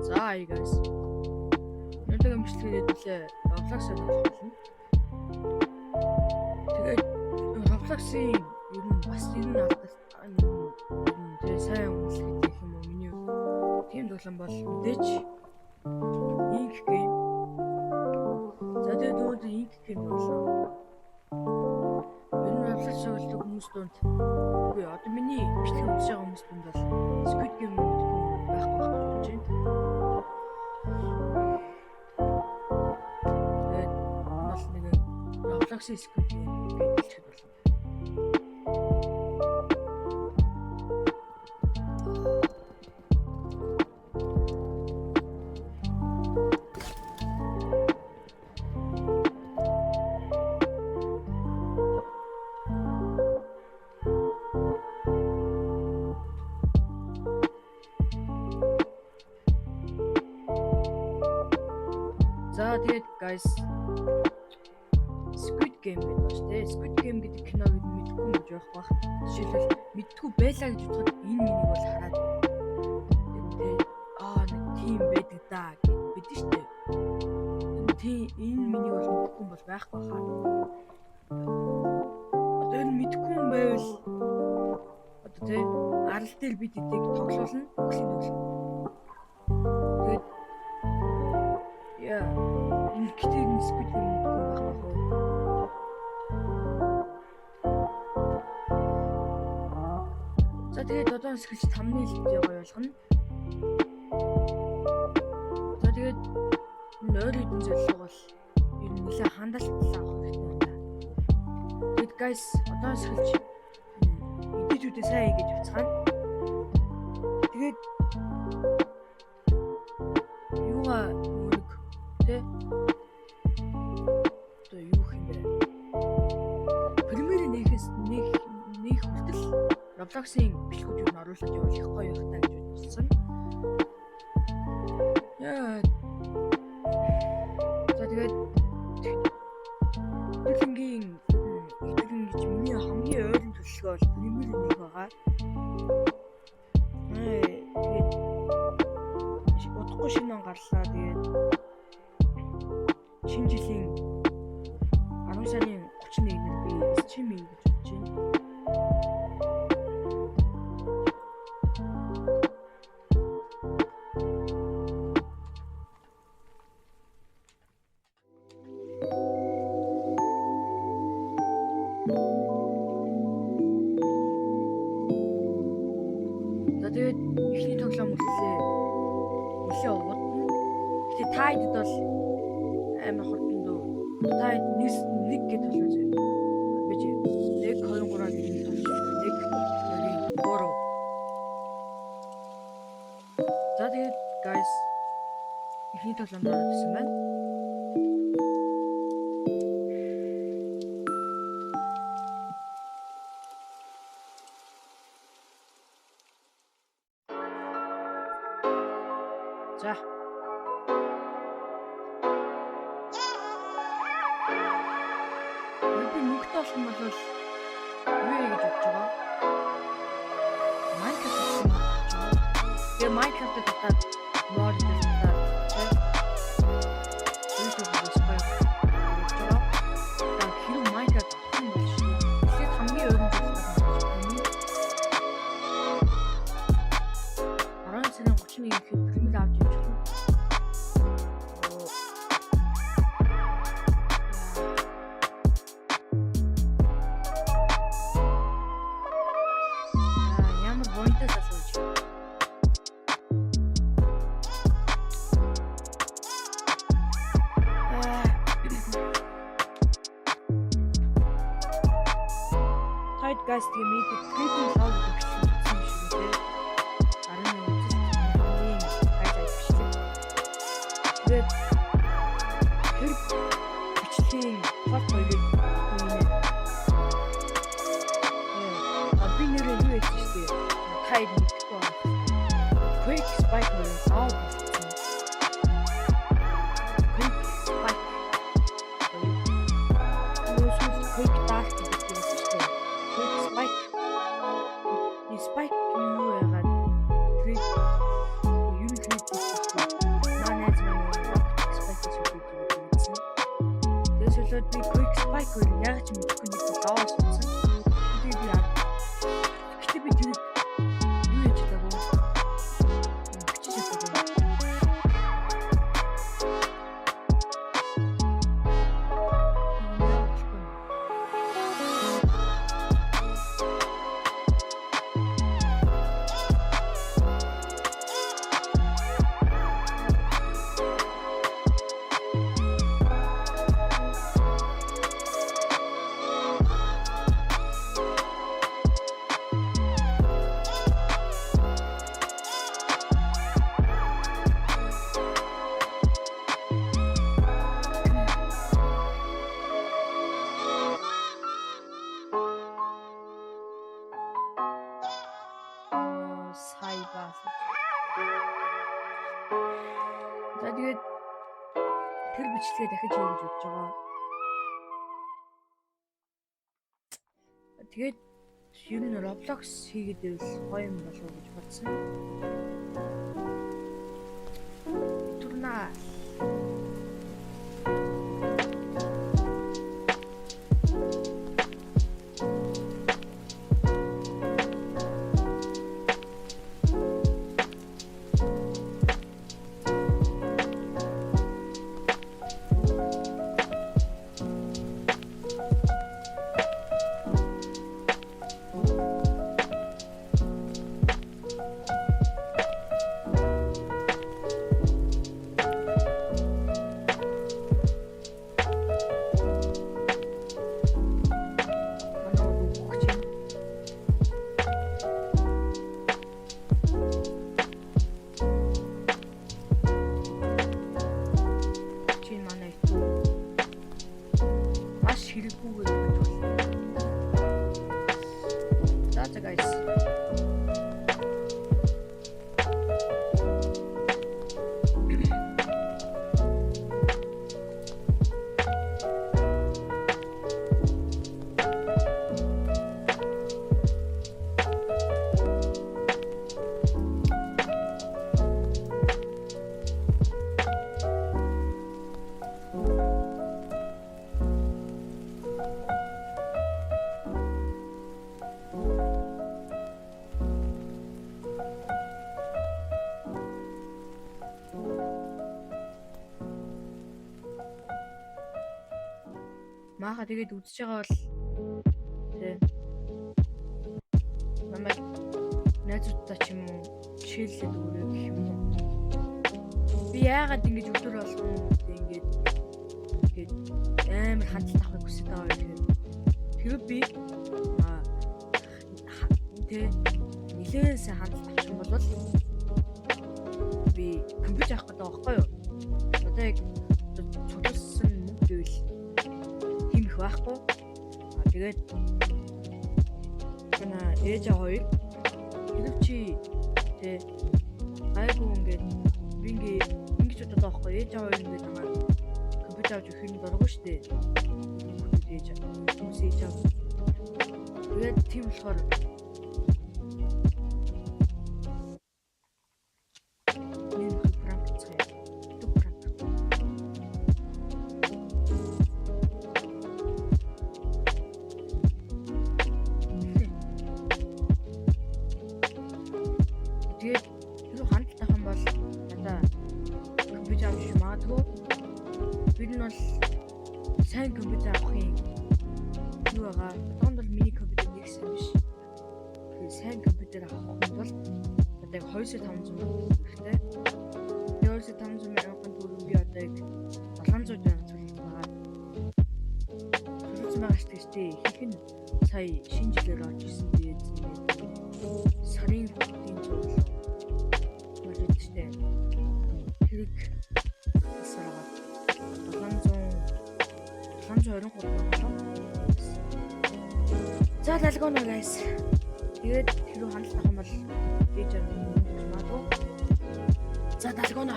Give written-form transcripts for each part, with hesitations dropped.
За hi guys. Өнөөдрийн бичлэгээр хэдүүлээ Roblox тоглох болно. Тэгээд Roblox-ийн ер нь бас ер нь алдартай тэгээ сайн үнэлэх гэх юм уу миний хувьд. Тийм тоглоом бол мэдээж Ink Game. За тэгээд өнөөдөр Ink Game тоглоно. Ер нь Roblox тоглодог хүмүүс дунд, үгүй, одоо миний бичлэг үзэж байгаа хүмүүс дунд бол Squid Game мэдэхгүй байхгүй байх гэж бодож байна. Тэгээд энэ бол нэгэн Roblox-ийн Squid Game гэж хэлэхэд болно. За тэгээд guys, Squid Game гэдэг байна шүү дээ. Squid Game гэдэг киног мэдэхгүй юм гэж байхгүй бах. Жишээлбэл, мэдэхгүй байлаа гэж бодоход энэ миний бол хараад тэгээ нэг тийм байдаг даа гэж мэдэн шүү дээ. Тийм, энэ миний бол мэдэхгүй юм бол байхгүй хаа. Одоо энэ мэдэхгүй юм байвал одоо тий арал дээр бид эдийг тоглуулна. Бүхлийн тоглоом. Тэгээд яа, энэ гэтээ энэ Squid Game мэдэхгүй байх байх уу? За тэгээд одоо эхэлж thumbnail видео гоё болгоно. За тэгээд энэ ойр хэдэн зорилго бол ер нь нэлээд хандалт авах хэрэгтэй байна. Тэгээд guys, одоо эхэлж edit үүдээ сайн хийж явцгаана. Тэгээд юугаа нөгөө нэг тэ одоо юу гэх юм бэ? Premiere нээхээс нээх хүртэл Roblox-ийн бичлэгүүд юу н оруулаад явуул их гоё байх таа гэж бодсон. Яа. За тэгээд хэдүүлэн гэж миний хамгийн ойрын төлөвлөгөө бол Premiere нээх байгаа. Тэгээд удахгүй шинэ он гарлаа. Тэгээд шинэ жилийн 10 сарын 31-нд би stream хий гэж бодож байна. За тэгээд эхний тоглоом үлээ. Нилээ удна. Гэтэ та хэдэд бол амар хурдан дөө. Та хэд нэг нэг гэж тоглоо зөө. Би чи 1 2 3 гэж тоглож байна. 1 2 3. За тэгээд guys, эхний тоглоомд ороод ирсэн байна. За. Би мөнгөтэй болох юм бол юу яа гэж бодож байгаа? Minecraft гэж бодож байгаа. Тэгээ Minecraft-д татаад mod дээр татаад тэ YouTube-ээс гоё бодож байгаа. За хэрэг Minecraft авах юм бол шүү. Тэгэхээр хамгийн ойрон зүйл нь 10 сарын 31 гэхэд Premiere авч явж байна. Оо. Аа, ямар буянтай залуу гэж. Аа. Таад guys, тэгээ мэдээ Trading Log гэдэг бичлэг үзсэн юм шиг үү те. 11 үзэлт, хамгийн highlight бичлэг. Тэгээд тэр бичлэгийн part 2-ыг хийнэ. А би нэрээ юу ярьсан шүү дээ. Та хэд мэдэхгүй байна. Quake Spike хоёр лав болсон. Quake Spike хоёр. Нөгөө сүүлд Quake Dark гэдэг байсан шүү дээ. Quake Spike болоод би Quick Spike хоёр яг ч мэдэхгүй нэг лоо суудсан. Тэгээ би гэтээ би тэр юу яаж чадаагүй. Бичиж чадаагүй. Яа болохгүй юм. Аа, сая бас. За, тэгээд тэр бичлэгээ дахиж хий гэж бодож байгаа. Тэгээд ер нь Roblox хийгээд ивэл гоё юм болов уу гэж бодсон. Турнаа. Манай өгөх чинь. Чи манай итүү. Маш хэрэггүйгээр өгч болно. За за, guys. Маха тэгээд үзэж байгаа бол тий намайг найзуудтай ч юм уу жишээллээд өгөөрэй гэх юм уу. Би яагаад ингэж өдөр болгон ингээд ингээд амар хандлт авахыг хүсэж байгаа вэ гэхээр тэр би тий нилээн сайн хандлт авах юм бол би компьютер авах гэдэг байгаа байхгүй юу? Одоо яг цуглуулсан мөнгө гэвэл тийм их байхгүй. А тэгээд манай ээж аваа хоёр хэрэг чи тий гайгүй ингээд би ингээд ингэж бодоод байгаа байхгүй, ээж аваа хоёр ингээд намайг компьютер авч өгөх юм дурггүй шүү дээ. Хүүхдүүд ээж хүмүүс ээж аав. Тэгээд тийм болохоор нэг prank цай. Түг prank. Тэгээд тэр хандлт авах юм бол надаа компьютер авч магадгүй. Би нь бол сайн компьютер авахын юу байгаа. Одоохонд бол миний компьютер нэг сайн биш. Тэгээд сайн компьютер авах юм бол одоо яг 2,500 мянга хэрэгтэй. Тэгээд 2,500 мянган төгрөг би одоо яг 700 мянга цуглуулсан байгаа. Цуглуулсан байгаа шүү дээ. Ихэнх нь сая шинэ жилээр орж исэн. Тэгээд сарын хүүхдийн цуглал болж идэв шүү дээ. Тэрийг асараад 700 723 мянга. За, лалгооно, guys. Тэгээд тэр хандлт авах юм бол ээж аав минь мөнгө өгч магадгүй. За, далгооно.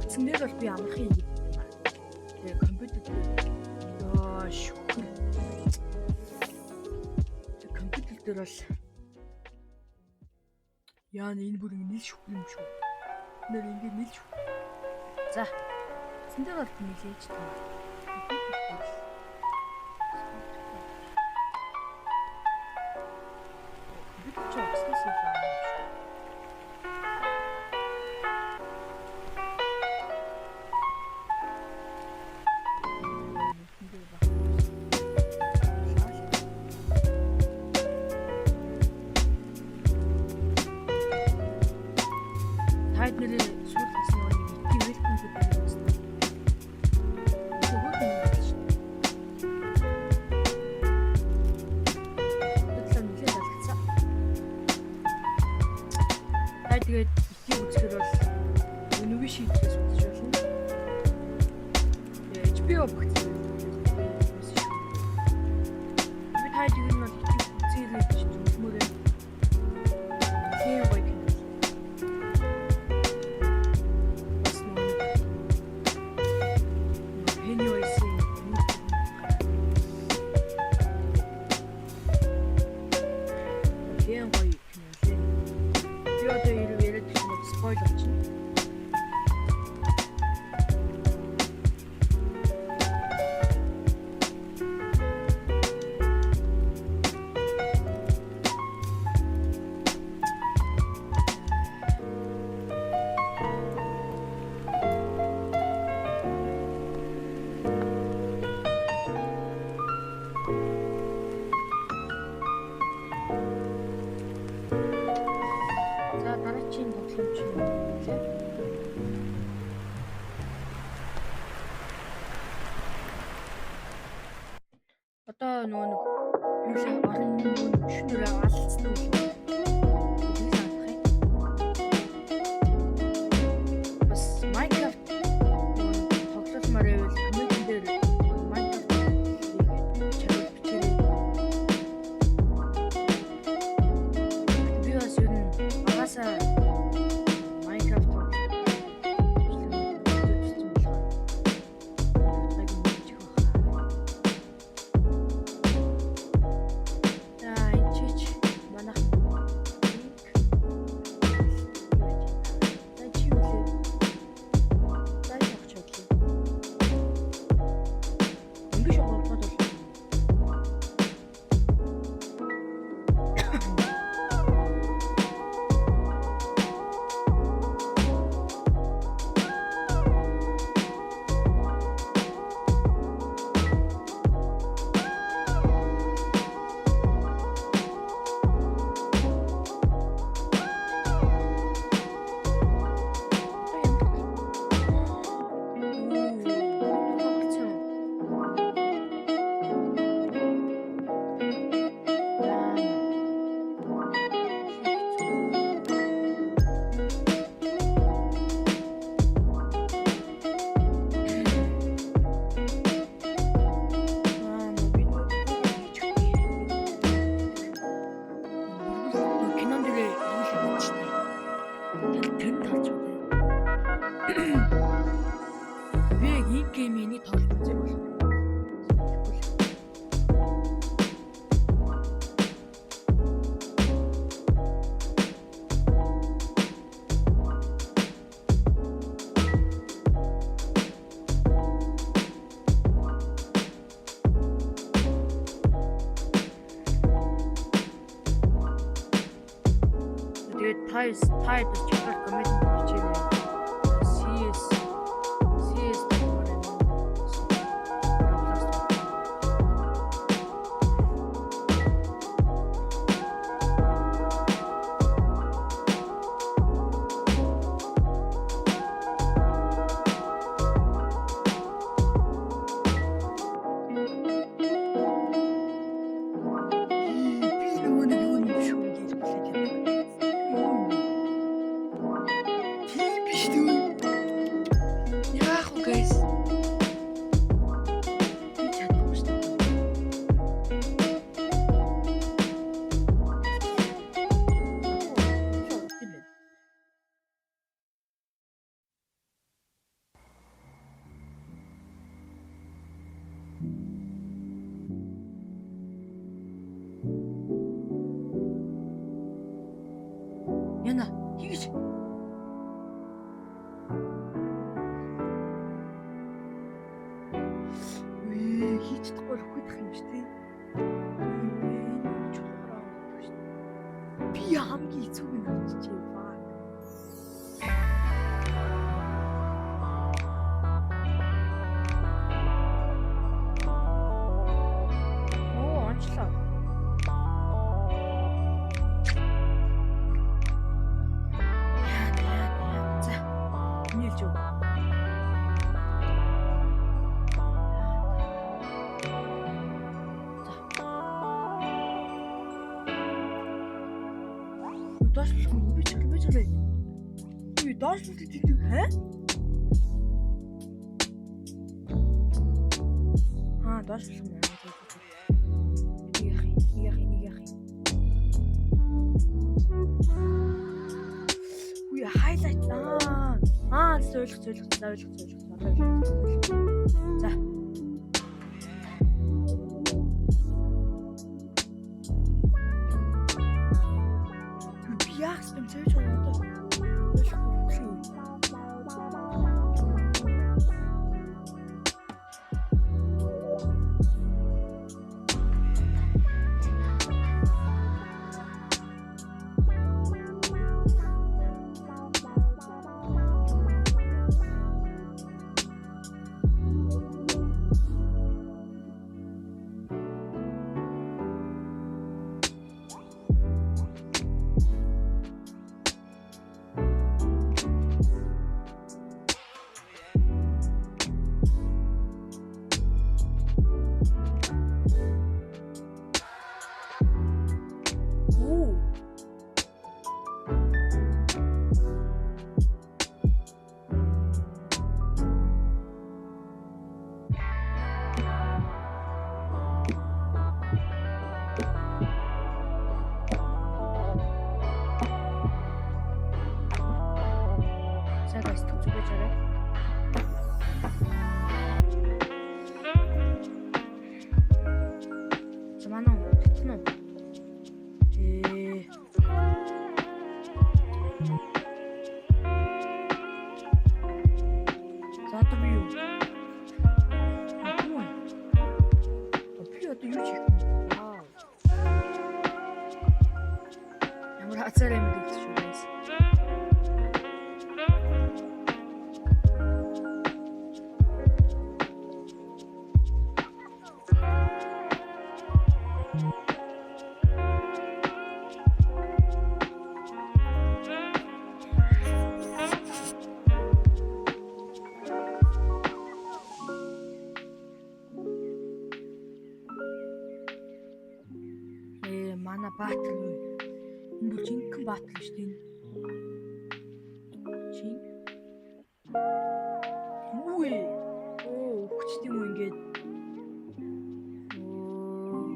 Үндсэн дээр бол би амархан юм гэдэг юм аа. Тэгээ компьютер дээр яа шүхэр. Тэгээ компьютер дээр бол яа, энэ бүр ингэ нийл шүх юм шүү. Нэр ингэ нийл шүх. За. Цэн дээр бол нилээж таа. Би ч окснос юм байна шүү. Нүдэн дээр баг. Та нэрээ сүүл бас нэг итийн welcome гэдэг юм байна. Тэр хөөрхөн юм байна шүү дээ. Тэр нэлээд алгацсан. Та тэгээд итийг үзэхээр бол үнэгүй шийдлээс үзэж болно. Тэгээ HBO багцсан. Би та ер нь бол итийг үзээрэй гэж зөвлөмөр байна. Тийм гоё кино. Бас нөгөө Pennywise-ийн нүд гараад. Тийм гоё кино лээ. Би одоо хэрэг яриад гэх юм бол spoil болчихно. За, дараагийн тоглоом чинь юу вэ? Одоо нөгөө нэг юу л орон шөнөөр алцдаг үү? Тэгийг алах юм. Бас Minecraft тоглолмоор байвал comment дээр Minecraft хийгээд чарвал бичээрэй. Би бас ер нь багасаа Minecraft тоглодог. Бичлэг болохоор гайг мэдчих баха. За, энэ чич манайх линк За, чи юу лээ? За, явах чадлаа. Ингэж явах бол. Одоо ямар тоглоом? Яа. Аа, би нөгөө хийчих. Кинон дээр юу л юм шүү дээ. Тэр тэнд харж байна. Би яг энэ game ийг нэг тоглож үзег болох. Тэгэхгүй л. Тэгээд та бас чатаар comment бичээрэй. CS тогломоор байна уу? Roblox тогломоор. Би нөгөө нэг юу юм шүү гэж хүлээж байдаг. Юу юм бэ? хийж чадахгүй л үхэх юм шүү дээ. Энэ чулуугаар авах шүү дээ. Би хамгийн хэцүүг нь авчижээ. Fuck. Оо, онцлоо. Яа, яа, яа. За. Нийлж өг. За. Доошлох юм би ч би ч Би доошлох гэдэг хэ? Аа, доошлох юм аа. Нэг яах юм, нэг яах юм, нэг яах юм. Үе highlight аа ойлгох ойлгох за ойлгох ойлгох одоо ойлгох. За. Би яах юм цэвж байгаа одоо ойлгохгүй юм. Оо. За guys, түгэж арай. За манай татна уу? Ээ. За одоо би юу? Юу вэ? А би одоо юу хийх вэ? Вау. Ямар хазаар юм гэдэг шүү guys. Ээ, манай баатар юу? Энэ бол жинхэнэ баатар шүү дээ. Чин. Юу вэ? Оо, өгчт юм уу ингээд? Оо.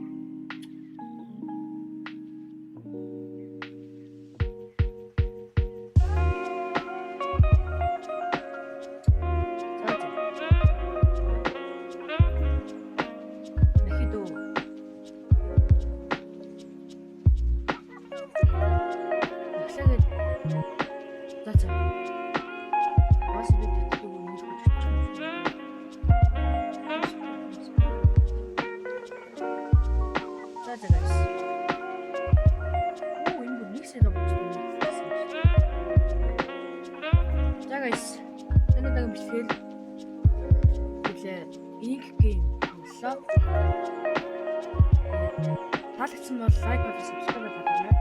За за. Мэхидөө. Эхлээгээд за за. Бас би татдаг юм нэг хүч юм шүү. За за guys. Оо, энэ бүр нэг сая болж байна. За guys. Энэ удаагийн бичлэгээр хэлээ. Ink game тоглолоо. Таалагдсан бол like болон subscribe дараарай.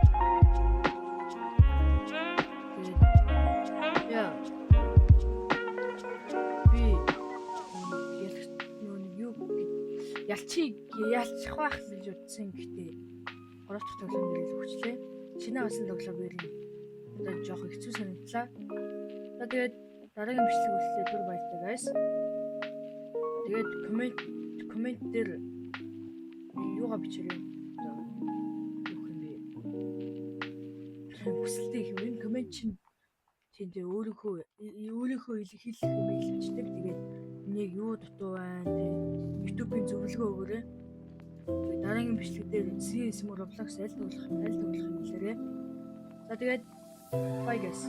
Тэгээд яа. Би ялах нөө нэг юу ялчиг ялчих байх гэж утсан, гэхдээ гурав дахь тоглоом дээр л өгчлээ. Шинэ авсан тоглоом дээр нь одоо жоох хэцүү санагдлаа. За, тэгээд дараагийн бичлэг үлдээ, түр баяртай guys. Тэгээд comment дээр юугаа бичээрэй. Одоо юу юм бэ? Хүсэлтээ их юм. Энэ comment чинь тийм тэгээ өөрийнхөө өөрийнхөө хэлэх юм хэлчихдэг. Тэгээд энийг юу дутуу байна те, YouTube-ийн зөвлөгөө өгөөрэй. Тэгээд дараагийн бичлэг дээр CS юм уу Roblox аль тоглох юм хэлээрэй. За, тэгээд bye guys.